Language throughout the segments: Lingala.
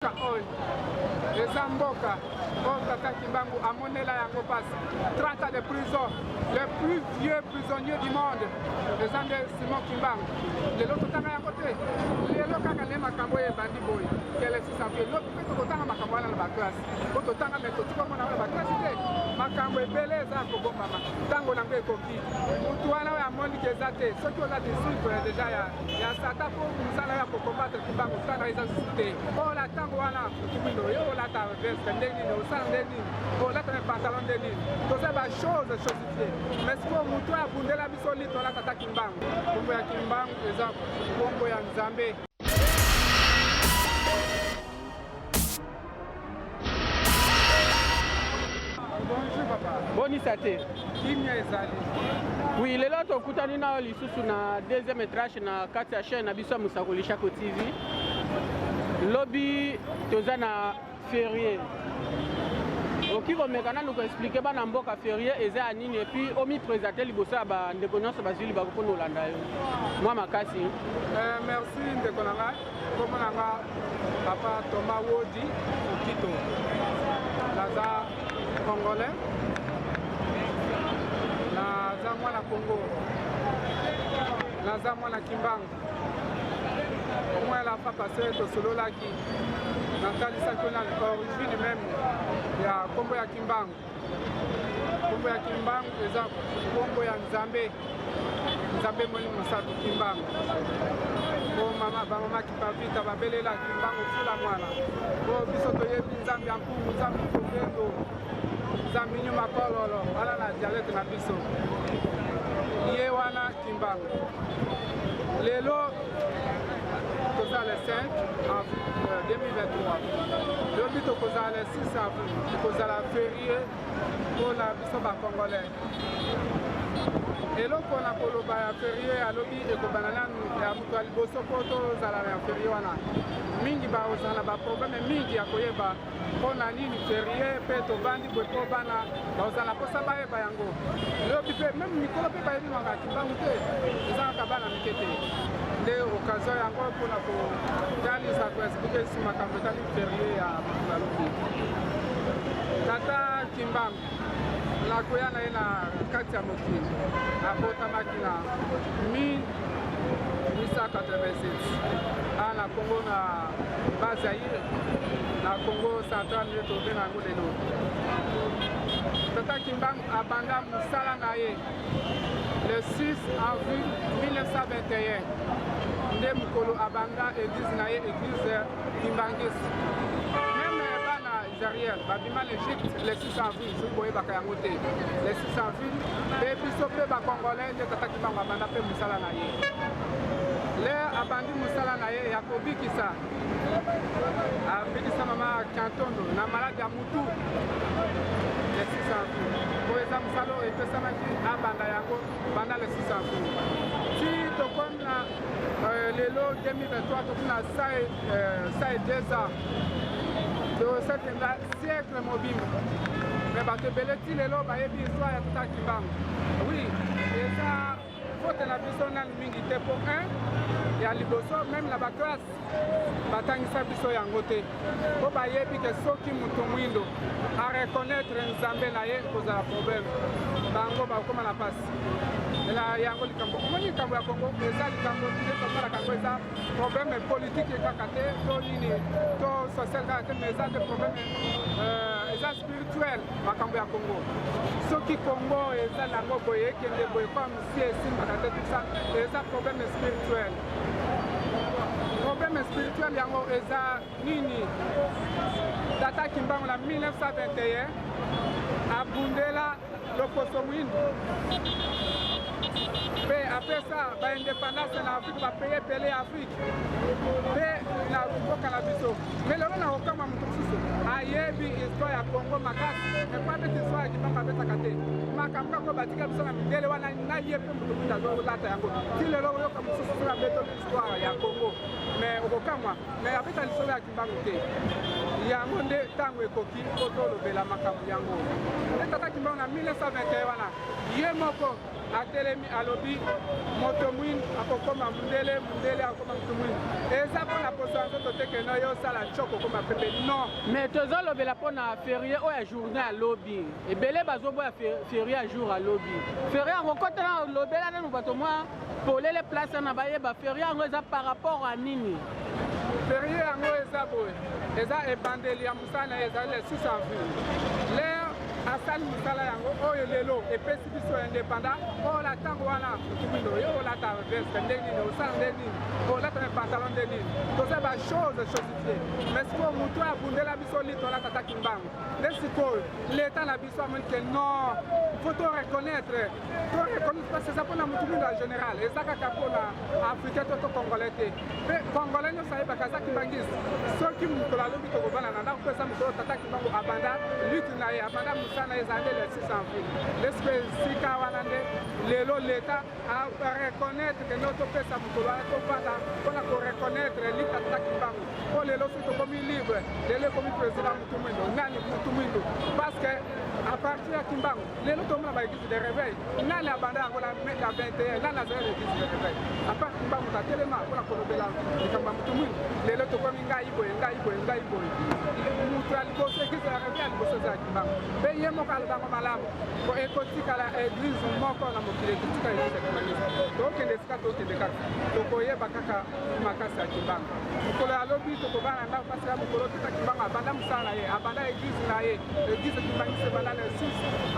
Mboka oyo eza mboka oyo tata Kimbangu amonela yango pasi. 30 ans de prison, le plus vieux prisonnier du monde eza nde Simon Kimbangu. Lelo totanga yango te, lelo kaka nde makambo oyo ebandi boye kelesisa mpe lobi mpe tokotanga makambo wana na baklase po totanga me totika omona wana baklase te. Makambo ebele eza ya kobombama, ntango nango ekoki. Motu wana oyo amoni ke eza te, soki oza disciple deja ya ya sata mpo mosala ya kokombatre kimbangu sana eza susu te. Ola ntango wana motu yo olata veste nde nini, osala nde nini, olata na pantalon nde nini, toza ba chose chosifie. Mais sikoyo motu oyo abundela biso lito olata ata kimbangu. Nkombo ya kimbangu eza nkombo ya Nzambe. Bonjour papa. Boni sate. Kimia ezali. Oui, lelo tokutani na yo lisusu na deuxième tranche na kati ya chaîne na biso ya Mosakoli Shako TV. Lobi toza na ferie. Okoki komeka nanu koexplike bana mboka ferie eza ya nini epuis omipresente liboso ya bandeko nyonso bazwi libaku mpona olanda yo mwa makasi. Merci ndeko na ngai. Kombo na nga papa Thomas Wodi Okito. Naza congolais. Naza mwana Congo. Naza mwana Kimbangu. Au moins la fois passée tosololaki natalisaki yo na origine meme ya kombo ya Kimbangu. Kombo ya Kimbangu eza kombo ya Nzambe. Nzambe molimo mosantu Kimbangu. Po mama ba mama Kipavita babelela Kimbangu fula mwana. Po biso toyebi Nzambe ya mpungu, Nzambe kobendo, Nzambe nyuma kololo, wana na dialecte na biso. Ye wana Kimbangu. Lelo toza le 5 avril 2023. Lobi tokozala le 6 avril, ekozala ferie mpona biso ba congolais. Eloko na koloba ya ferie alobi ekobanda nanu ya moto ya liboso mpo tozala na ferie wana. Mingi bakozala na baprobleme mingi ya koyeba mpo na nini ferie mpe tovandi boye mpo bana bakozala mposa bayeba yango. Lobi mpe meme mikolo mpe bayebi maka kimbangu te, eza kaka bana mike te. Nde occasion yango mpona kotalisa koexplike lisusu makambo etali ferie ya mokolo ya lobi. Tata Kimbangu nakoya na ye na kati ya mokili, abotamaki na 1887 awa na Congo na Bas-Zaïre, na Congo central nde tobenga yango lelo. Tata Kimbangu abanda mosala na ye le 6 avril 1921 nde mokolo abanda eglise na ye, eglise Kimbanguiste. Meme bana Israël babima na Egypte le 6 avril, soki boyebaka yango te, le 6 avril mpe biso mpe ba Congolais nde Tata Kimbangu abanda mpe mosala na ye. Le abandi mosala na ye ya kobikisa, abikisa mama Kantondo na maladi ya mutu le 6 avril. Oyo eza mosala oyo epesamaki abanda yango banda le 6 avril ti tokomi na lelo 2023, tokomi na 102 ans, tosekenda siècle mobimba. Me bato ebele ti lelo bayebi histoire ya Tata Kimbangu. Oui, eza faute na biso nanu mingi te, po 1 ya liboso meme na baklasse batangisa biso yango te, po bayebi ke soki moto mwindo areconnaitre Nzambe na ye kozala problème, bango bakokoma na pasi. Na yango likambo omoni, likambo ya Kongo eza likambo nde tosalaka yango, eza problème politique kaka te to nini to social kaka te, mais eza nde problème eza spirituel. Makambo ya Kongo, soki Kongo eza nango boye, ekende boye comme si esimbaka te, tout ça eza problème spirituel. Problème spirituel yango eza nini? Tata Kimbangu na 1921 abundela loposo mwindu mpe apesa baindependance na Afrique, bapaye ebele ya Afrique mpe na mboka na biso. Me lelo na kokamwa, moto mosusu ayebi histoire ya Congo makasi, me po abeti histoire ya Kimbangu abetaka te. Makambo kaka oyo batika biso na mindele wana, na ye mpe moto mwindu azolata yango ti lelo. Oyoka mosusu soki abetoli histoire ya Congo. Mais okokamwa, mais abeta lisolo ya Kimbangu te. Yango nde ntango ekoki mpo tolobela makambo yango. Nde tata Kimbangu na 1921 wana ye moko atelemi, alobi moto mwindu akokoma mundele, mundele akokoma moto mwindu. Eza mpo na poso ya nzoto te keno yo osala ncoko okoma pembe, non. Mais tozolobela mpo na férié oyo ya journée ya lobi. Ebele bazoboya férié ya jour ya lobi. Férié yango kota na lobela nanu bato mwa polele place wana bayeba férié yango eza par rapport à nini. Férié yango eza boye, eza ebandeli ya mosala na ye, ezali le 6 avril. L'heure asali mosala yango oyo lelo epesi biso indépendant. Oyo na ntango wana motu mwindo yo olata veste ndenge nini, osala ndenge nini, olata na pantalon ndenge nini, toza ba chose chosifié. Mais sikoyo motu oyo abundela biso lito olata ta Kimbangu nde sikoyo leta na biso amoni ke non, faut to reconnaître, to reconnaître, parce que eza mpona motu mwindo ya général, eza kaka mpona africain to congolais te. Mpe congolais nyonso ayebaka aza kimbangisi. Soki mokolo alobi tokobana na ndako, mpe eza mokolo tata Kimbangu abanda lutte na ye, abanda mosala na ye, ezala nde le 6 avril. Nde esika wana nde lelo leta areconnaître ke no topesa mokolo wana tovanda mpona koreconnaître lutte ya tata Kimbangu. Mpo lelo soki tokomi libre, lelo ekomi président motu mwindo nani, motu mwindo, parce que à partir ya Kimbangu lelo tomona baéglise de réveil. Nani abanda yango na 21? Nani azali na église de réveil à part Kimbangu? Tatelema mpona kolobela likambo ya motu mwindo. Lelo tokomi ngai boye, ngai boye, ngai boye. Moto ya liboso, église ya réveil ya liboso eza ya Kimbangu. Mpe ye moko alobango malamu po ekotikala église moko na mokili, ekotikala église ya kimbanguiste. Tokende esika tokende kaka, tokoyeba kaka makasi ya Kimbangu. Mokolo ya lobi tokobana ndako mpasi ya mokolo tata Kimbangu abanda mosala na ye, abanda église na ye, église kimbangiste ebanda le 6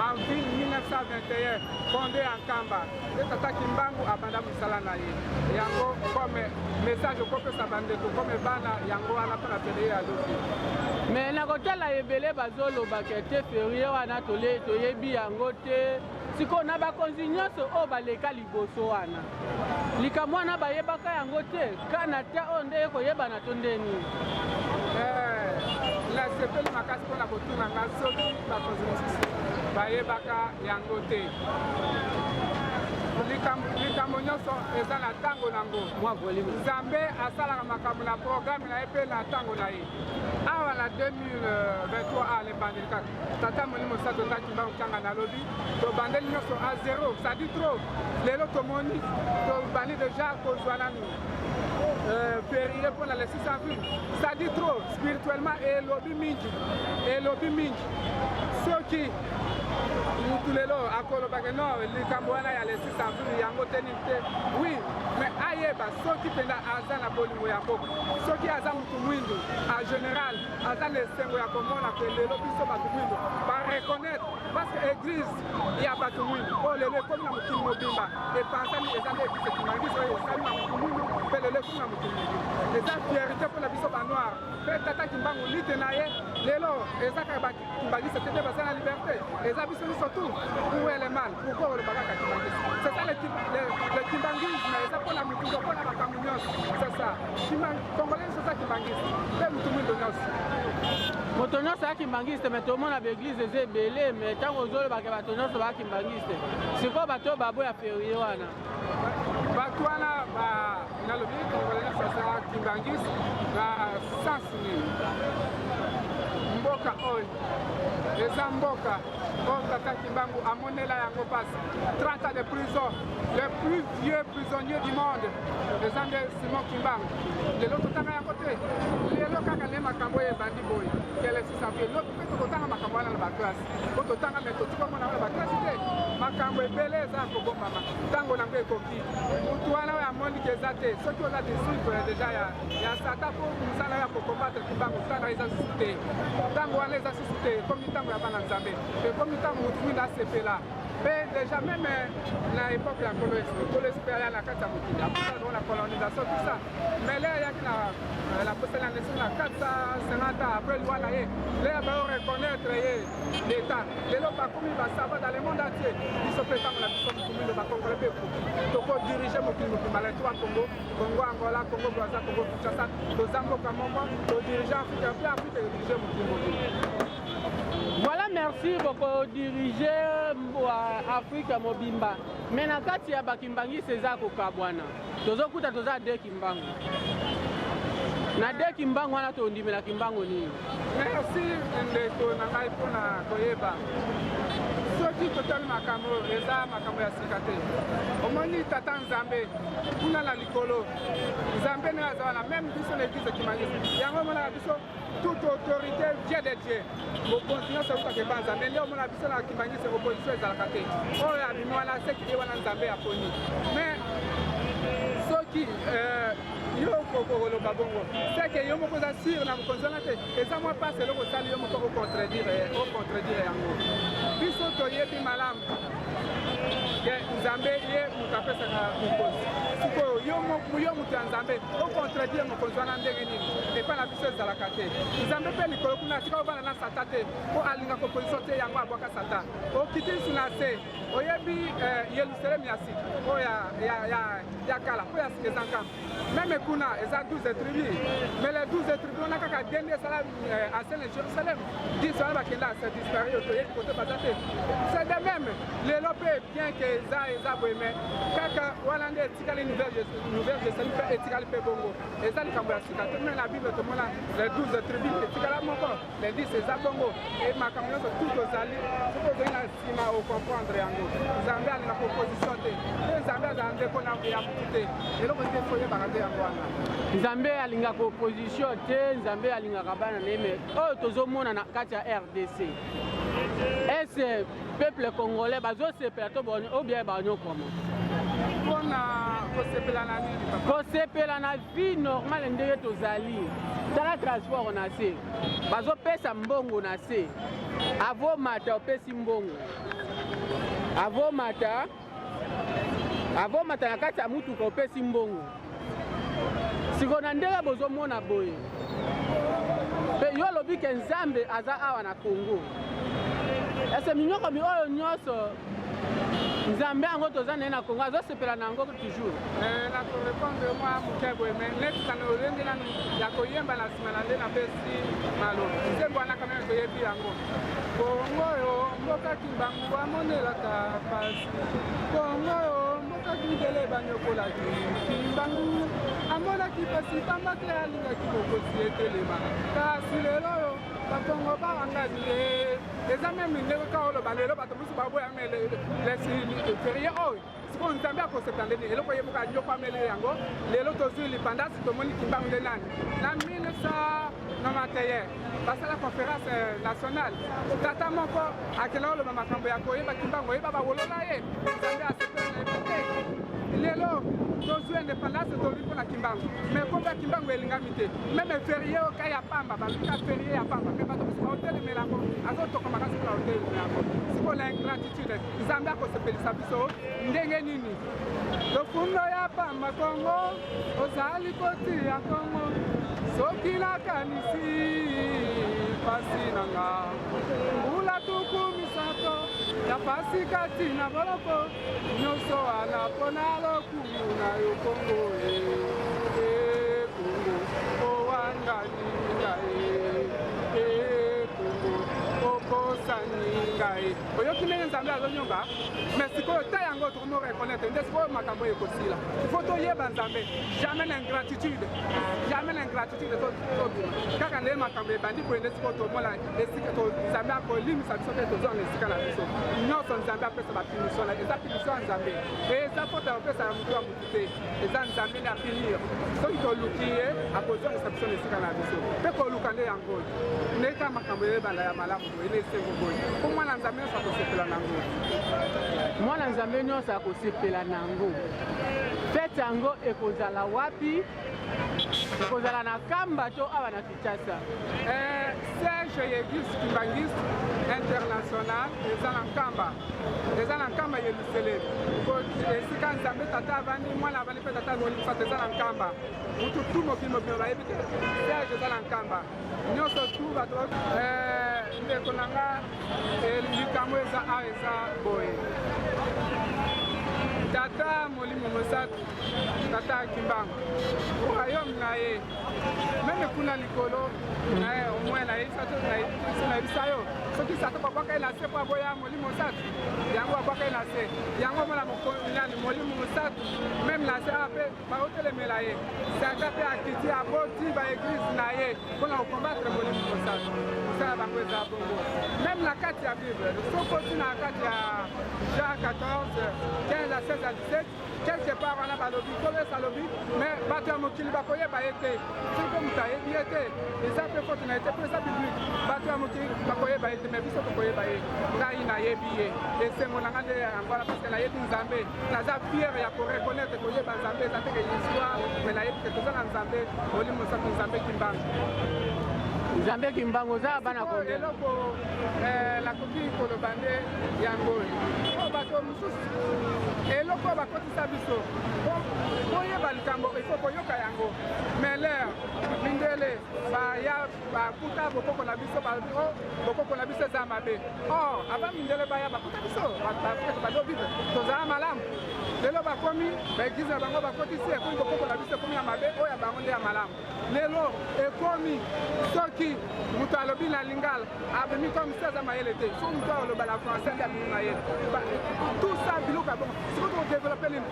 avril 1921, fondé ya Nkamba. Nde tata Kimbangu abanda mosala na ye yango. Comme message okopesa bandeko comme bana yango wana mpona férié ya lobi. Mais na kotala ebele bazolobaka te férié wana toyebi yango te. Sikoyo na bakonzi nyonso oyo baleka liboso wana, likambo wana bayebaka yango te kana te oyo nde ekoyebana to nde nini? Nasepeli makasi mpona kotuna nga soki bakonzi mosusu bayebaka yango te. Likambo nyonso eza na ntango nango. Mwa volume. Nzambe asalaka makambo na programme na ye mpe na ntango na ye. Awa na 2023 a lebandeli kaka tata Molimo Santo taki bakokanga nalobi tobandeli nyonso à zéro, ça dit trop. Lelo tomoni tobandi déjà kozwa nanu férié mpona le 6 avril, ça dit trop spirituellement. Elobi mingi, elobi mingi. Soki mutu lelo akolobaka non, likambo wana ya le 6 avril yango te nini te, oui, mais ayeba soki mpenza aza na bolingo ya mboka, soki aza mutu mwindu en général, aza na esengo ya komona ke lelo biso bato mwindu bareconnaître, parce que église ya bato mwindu oyo lelo ekomi na mokili mobimba epanzani eza nde église kimbangisi oyo esali na motu mwindu. Mpe lelo ekomi na mokili mobimba, eza fierté mpona biso banoir. Mpe tata Kimbangu lutte na ye lelo eza kaka bakimbangisi te nde baza na liberté, eza biso nyonso tout. Où est le mal? Pourquoi oloba kaka kimbangisi? C'est ça le kimbangisme, eza mpona motu, mpona makambo nyonso. C'est ça, congolais nyonso eza kimbangisi mpe motu mwindo nyonso. Moto nyonso aya kimbangiste, mais tomona baéglise eza ebele. Mais ntango ozolobaka bato nyonso baya kimbangiste, sikoyo bato oyo baboya férié wana? Bato wana, nalobi congolais nyonso aza kimbangisi na sens nini? Mboka oyo eza mboka oyo tata Kimbangu amonela yango mpasi, 30 ans de prison. Le plus vieux prisonnier du monde eza nde Simon Kimbangu. Lelo totanga yango te, lelo kaka nde makambo oyo ebandi boye kele 6 avril. Lobi mpe tokotanga makambo wana na baclasse po totanga, mais totika omona wana baclasse te. Makambo ebele eza ya kobombama, ntango nango ekoki. Motu wana oyo amoniki eza te. Soki oza disciple déjà ya Satan, mpo mosala oyo ya kocombattre Kimbangu, ntango eza susu te, ntango wana eza susu te. Ekomi ntango ya bana Nzambe, ekomi ntango motu mwindu asepela. Mpe déjà même na époque ya Nkolo Yesu, Nkolo Yesu mpe aya na kati ya mokili, akuta na colonisation, tout ça. Mais le ayaki na posela naissance na 450 ans après liwa na ye, le bayo reconnaître ye l'état. Lelo bakomi basava dans le monde entier. Biso mpe ntango na biso motu mwindo bakongole mpe ekoki, tokodirige mokili mobimba. Le trois Congo: Congo Angola, Congo Braza, Congo Kinshasa, toza mboka moko, todirige Afrique, mpe Afrique edirige mokili mobimba. Voilà, merci. Bokodirige Afrique mobimba, mais na kati ya bakimbangisi eza kokabwana. Tozokuta toza de Kimbangu. Na de Kimbangu wana tondimela Kimbangu nini? Merci ndeko na ngai mpona koyeba. Soki totali makambo eza makambo ya sika te. Omoni tata Nzambe kuna na likolo, Nzambe naye aza wana, meme biso na eglise kimbanguiste yango omonaka biso toute autorité vient de Dieu. Bokonzi nyonso eutaka epa Nzambe. Nde omona biso na kimbanguiste opposition ezalaka te. Oyo abimi wana seki ye wana Nzambe aponi. Mais soki euh, yo okoloba bongo seke yo moko oza sur na mokonzi wana te, eza mwa mpasi eloko osali yo moko ocontredire ocontredire yango. Biso toyebi malamu ke Nzambe ye moto apesaka mokonzi. Sikoyo yo moto ya Nzambe ocontredire mokonzi wana ndenge nini? Epai na biso ezalaka te. Nzambe mpe likolo kuna atika ovanda na Satan te, mpo alingaka opposition te, yango abwaka Satan. Okiti lisu na se, oyebi eh, Yelusalemi ya sika oyo ya, ya, ya, ya kala, mpo ya sika eza nkamba. Meme kuna eza 12 tribus, mais les 12 tribus wana kaka deux nde esala eh, ancienne Jérusalem, 10 wana bakenda se disparu, toyebi kote baza te. C'est de même lelo mpe bien que eza eza boye, mais kaka wana nde etikali nouvelle Jérusalem mpe etikali mpe bongo. Eza likambo ya sika te, mais na Bible tomona les 12 tribus etikala moko, les 10 eza bongo. E makambo nyonso tout tozali, soki ozali na nsima ocomprendre yango. Nzambe alingaka opposition te, mpe Nzambe azala ndeko na ya motu te. Eloko te foyebaka te yango wana. Nzambe alingaka opposition te, Nzambe alingaka bana na ye. Mais oyo tozomona na kati ya RDC, est-ce peuple congolais bazosepela to ou bien banyokoma? Mpona kosepela na nini papa? Kosepela na vie normale ndenge tozali. Tala transport na se, bazopesa mbongo na se, avomata opesi mbongo, avomata avomata na kati ya mutuka opesi mbongo. Sikoyo na ndenge bozomona boye, mpe yo olobi ke Nzambe aza awa na Congo, ese minyoko mi oyo nyonso Nzambe yango toza naye na Congo azosepela na yango toujours? Na korépondre mwa moke boye, mais neti na lolenge nanu ya koyemba na nsima na nde napesi maloba nzembo wana kameme toyebi yango. Kongo oyo mboka Kimbangu amonelaka pasi, Kongo oyo mboka kindele banyokolaki Kimbangu amonaki pasi, pamba te alingaki bokosi etelema. Kasi lelo oyo bakongo bawangani ye, eza meme ndenge kaka oloba lelo bato mosusu baboya férié oyo. Sikoyo Nzambe akosepela ndeni eloko ye moko anyokwameli yango? Lelo tozwi lipandasi, tomoni Kimbangu nde nani. Na 1991 basala conférence nationale, tata moko akenda oloba makambo ya koyeba Kimbangu, oyeba bawolola ye, Nzambe asepela na ye te. Lelo tozwi indépendance, tolobi mpona Kimbangu, mais kombo ya Kimbangu elingami te. Même férié oyo ka ya pamba, balobi ka férié ya pamba, mais bato mosusu baotelemela yango, azotoka makasi mpona otelemela yango. Sikoyo na ingratitude, Nzambe akosepelisa biso ndenge nini? Lofundo ya pamba, Kongo ozali kotia Kongo, soki nakanisi pasi na nga, mbula 30 ya pasi kati na boloko, nyonso wana mpona lokumu na yo Kongo. E e Kongo owangani ngai, e Kongo obosani ngai. Oyoki ndenge Nzambe azonyonga, mais sikoyo ta yango tokomi reconnaître nde sikoyo makambo oyo ekosila. Il faut toyeba Nzambe, jamais l'ingratitude, jamais l'ingratitude. Tobima kaka nde makambo ebandi boye, nde sikoyo tomona esika Nzambe akolimisa biso mpe tozwanga esika na biso nyonso. Nzambe apesa bapunition na eza punition ya Nzambe, eza faute ya kopesa ya motu ya motu te, eza Nzambe nde apunir. Soki toluki ye, akozongisa biso na esika na biso. Mpe koluka nde yango oyo ndeka makambo eyebanda ya malamu boye na esengo boye, mpo mwana Nzambe nyonso akosepela nango. Mwana Nzambe nyonso akosepela nango. Fête yango ekozala wapi? Ekozala na Kamba to awa na Kinshasa? Siège ya église kimbanguiste international eza na Nkamba, eza na Nkamba Yelusalemi, esika Nzambe Tata avandi, Mwana avandi mpe Tata Molimo. Eza na Nkamba, mutu tu mokili mobima bayebi te siège eza na Nkamba. Nyonso tu bato, ndeko na nga, likambo eza awa eza boye: Tata Molimo Mosantu, Tata Kimbangu, royaume na ye même kuna likolo na ye, au moins nayebisa yo soki Satan babwaka ye na se mpo aboya Molimo Mosantu. Yango babwaka ye na se. Yango omona nani Molimo Mosantu meme na se awa mpe baotelemela ye. Satan mpe akiti aboti ba eglise na ye mpo na kokombatre Molimo Mosantu. Mosala bango eza bongo. Meme na kati ya Bible, soki oti na kati ya Jean 14, 15 à 16 à 17, quelque part wana balobi nkolo yesu alobi mais bato ya mokili bakoyeba ye te soki mpe moto ayebi ye te eza mpe faute na ye te mpo eza biblique bato ya mokili bakoyeba ye te mais biso tokoyeba ye ngai nayebi ye esengo na ngai nde yango wana parce que nayebi nzambe naza fiere ya koreconnaitre koyeba nzambe eza te ke histoire mais nayebi ke toza na nzambe molimo mosantu nzambe kimbangu nzambe kimbangu oza bana combien eloko eh, nakoki koloba nde yango oyo mpo bato mosusu eloko oyo bakotisa biso koyeba likambo ifo koyoka yango mais lere mindele baya bakuta bokoko na biso balobi o oh, bokoko na biso eza mabe or avant mindele baya bakuta biso baafrike bazo vivre tozala malamu lelo bakomi baeglise na bango bakotisi ekomi bokoko na biso ekomi ya mabe oyo ya bango nde ya malamu lelo ekomi soki moto alobi na lingala abimi comme si aza mayele te soki moto aloba na français nde abimi mayele tout ça biloko ya bongo soki tokodevelope nini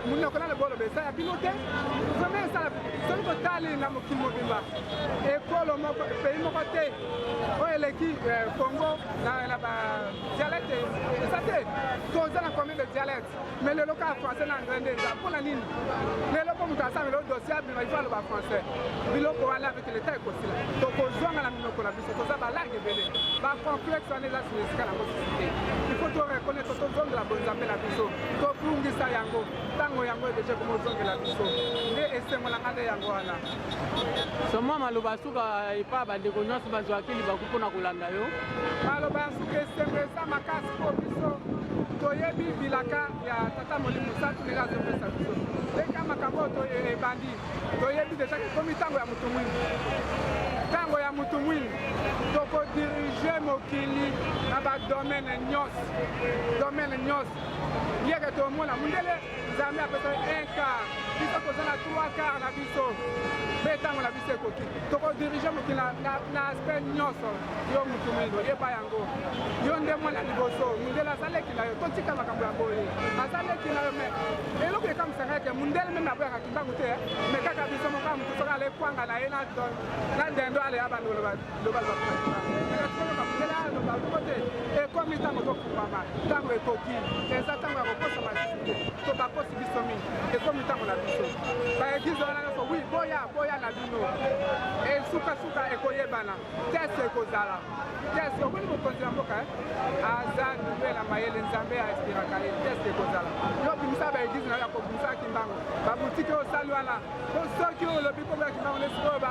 monoko na loboloba eza ya bino te vraiment esala soki totali na mokili mobimba ekolo moko pays moko te oyo eleki eh, congo na badialecte eza te toza na combien de dialecte mais lelo kaka français na anglais nde eza mpo na nini lelo mpo moto asala lelo dossier abima ifo aloba français biloko wana avec leta ekosila tokozwanga na minoko na biso toza balangue ebele bacomplexe wana eza sima esika nango susu te il faut to reconnaître tozongela bonzambe na biso tobungisa yango ntango yango deja ekomozongela biso nde esengo na ngai nde yango wana Soma maloba suka epa bandeko nyonso bazwaki libaku mpo na kolanda yo. Maloba ya suka esengo eza makasi mpo biso toyebi bilaka ya tata Molimo Mosantu ndenge azopesa biso ndenge makambo oyo ebandi toyebi deja ekomi ntango ya motu mwindu ntango ya motu mwindu tokodirige mokili na badomaine nyonso domaine nyonso yeke tomona mundele Nzambe apesa un quart, biso toza na trois quart na biso, mpe ntango na biso ekoki, tokodirige mokili na, na, na aspect nyonso. Yo motu mwindo, yeba yango, yo nde mwana liboso, mundele aza leki na yo, totika makambo ya boye, aza leki na yo. Me eloko ekamwisaka ete mundele meme aboyaka kimbangu te, me kaka biso moko motu soki ale kwanga na ye na dendo ale abanda koloba loba loba mpe mundele aloba moko te. Ekomi ntango tofungwama, ntango ekoki, eza ntango ya kokosama lisusu te, to bakosi biso mingi, ekomi ntango na biso. Baeglize wana nyonso wi, boya boya na bino, esukasuka ekoyebana, test ekozala test. Omoni mokonzi ya mboka aza nube na mayele, Nzambe ainspiraka ye, test ekozala. Yo bimisa baeglize na yo ya kobimisa kimbangu, babutiki oyo osali wana Po soki olobi kombo ya kimbangu nde sikoyo ba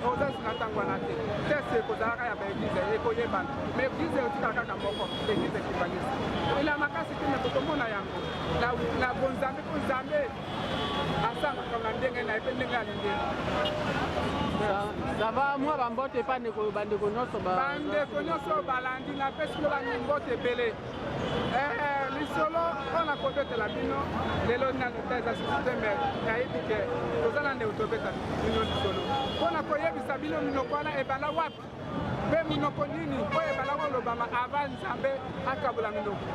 oza na ntango wana te. Test ekozalaka ya ba eglise ekoyebana, mais eglise etikala kaka moko, eglise kimbanguiste. Ela makasi te, mais bokomona yango na, na bonzambe, mpo Nzambe asalaka na ndenge na ye mpe ndenge alingi. Ça va mwa bambote epa bandeko nyonso bandeko nyonso balandi napesi bino bambote ebele. Eh, lisolo oyo nakobetela bino lelo nano te eza susu te me nayebi ke toza na ndeko tobeta bino lisolo mpo na koyebisa bino minoko wana ebanda wapi mpe minoko nini oyo ebanda kolobama ava Nzambe akabola minoko.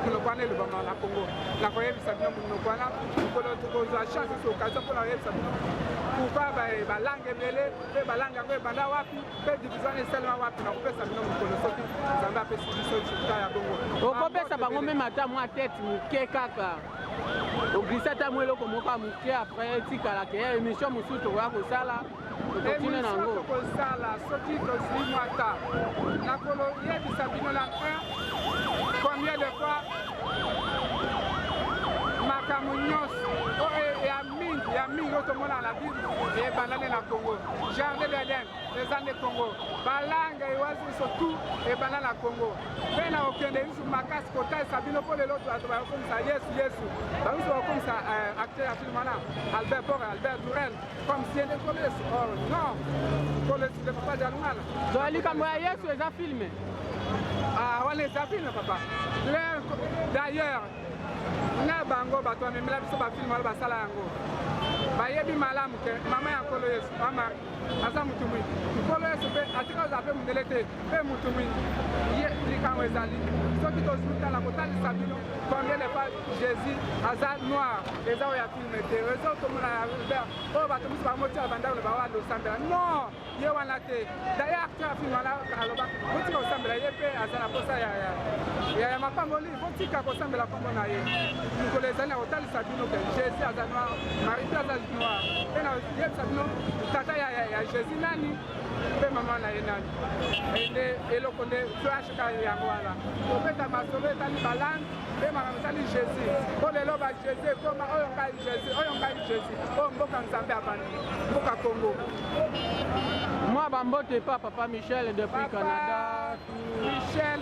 Minoko wana elobama na Congo. Nakoyebisa bino minoko wana mokolo tokozwa chance so occasion mpo na koyebisa bino pourquoi balangue ebele mpe balangue yango ebanda wapi mpe division wana esalema wapi. Nakopesa bino mokolo soki Nzambe apesi biso ta ya bongo. Okopesa bango meme ata mwa tete moke kaka oglise ata mwa eloko moko ya moke, après etikala ke émission mosusu tokoya kosala. Tokotina na yango tokosala soki tozwi mwa ta nakoloyebisa bino la 1 combien de fois makambo nyonso oyo ya mingi ya mingi oyo tomona na Bible ebanda nde na Congo. Jardin d'Eden eza nde Congo, balangue ewazi surtout ebanda na Congo. Mpe na kokende lisusu makasi kotalisa bino mpo lelo bato bakokomisa Yesu Yesu, bamosusu bakokomisa acteur ya film wana Albert Pore, Albert Durel comme si ende Nkolo Yesu. Or non, Nkolo Yesu nde papa Jalungala. Donc likambo ya Yesu eza filme? Ah, wana eza filme papa. D'ailleurs na bango bato bamemela biso bafilme wana basala yango bayebi malamu ke mama ya Nkolo Yesu Mama aza motu mwindu. Nkolo Yesu mpe atika ozala mpe mpe mondele te mpe motu mwindu ye. Likambo ezali, soki tozwi tala kotalisa bino combien de fois Jésus aza noir, eza oyo ya film te, eza otomona ya Albert oyo bato mosusu bamotiala bandako na bango alosambela. Non, ye wana te. D'ailleurs, acteur ya film wana aloba: botika kosambela ye, mpe aza na posa ya mapamboli, botika kosambela nkombo na ye. Mokolo ezali na kotalisa bino ke Jésus aza noir, Marie mpe aza noir, mpe na yebisa bino tata ya Jésus nani mpe mama na ye nani. Nde eloko nde flash kaka yango wana, tobeta masolo etali balangue mpe makambo etali Jésus, mpo lelo ba Jésus ekoma oyo ngai Jésus, oyo ngai Jésus, oyo mboka Nzambe abandi, mboka Congo. Mwa bambote pa papa Michel depuis Papa Canada. Michel,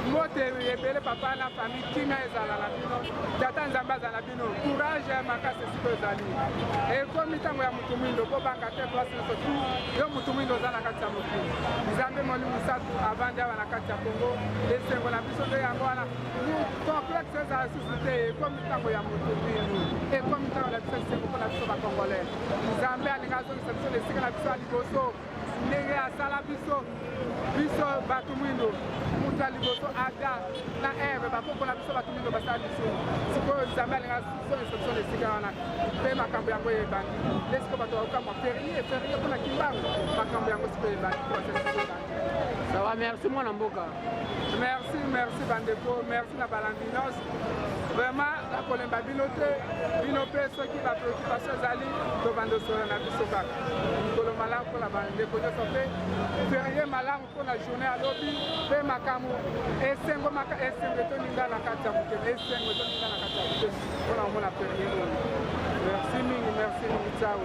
mbote ebele papa na famille. Kimia ezala na bino, tata Nzambe azala na bino. Courage ya makasi. Esika ezali, ekomi ntango ya motu mwindo. Kobanga te, place nyonso tu yo motu mwindo oza na kati ya mokili. Nzambe Molimo Satu avandi awa na kati ya Kongo. Esengo na biso nde yango wana, complexe ezala susu te. Ekomi ntango ya motu mwindu, ekomi ntango na biso, esengo mpona biso Bacongolais. Nzambe alingi azongisa biso na esika na biso ya liboso, ndenge asala biso, biso bato mwindo, moto ya liboso Adam na Eve, bakoko na biso bato mwindo basala lisumu. Sikoyo Nzambe alinga azongisa biso na esika wana, mpe makambo yango eyebandi nde sikoyo bato bakokamwa: férié, férié mpona Kimbangu? Makambo yango sikoyo ebandi, processus ebandi. Ça va, merci mwana mboka. Merci, merci bandeko, merci na balandi nyonso. Vraiment nakolemba bino te. Bino mpe soki bapréoccupation ezali, tobanda osolo na biso kaka. Mikolo malamu mpona bandeko nyonso, mpe férié malamu mpona journée ya lobi. Mpe makambo esengo, esengo etoninga na kati ya motema, esengo etoninga na kati ya motema mpona komona férié oyo. Merci mingi, merci mingi, ciao.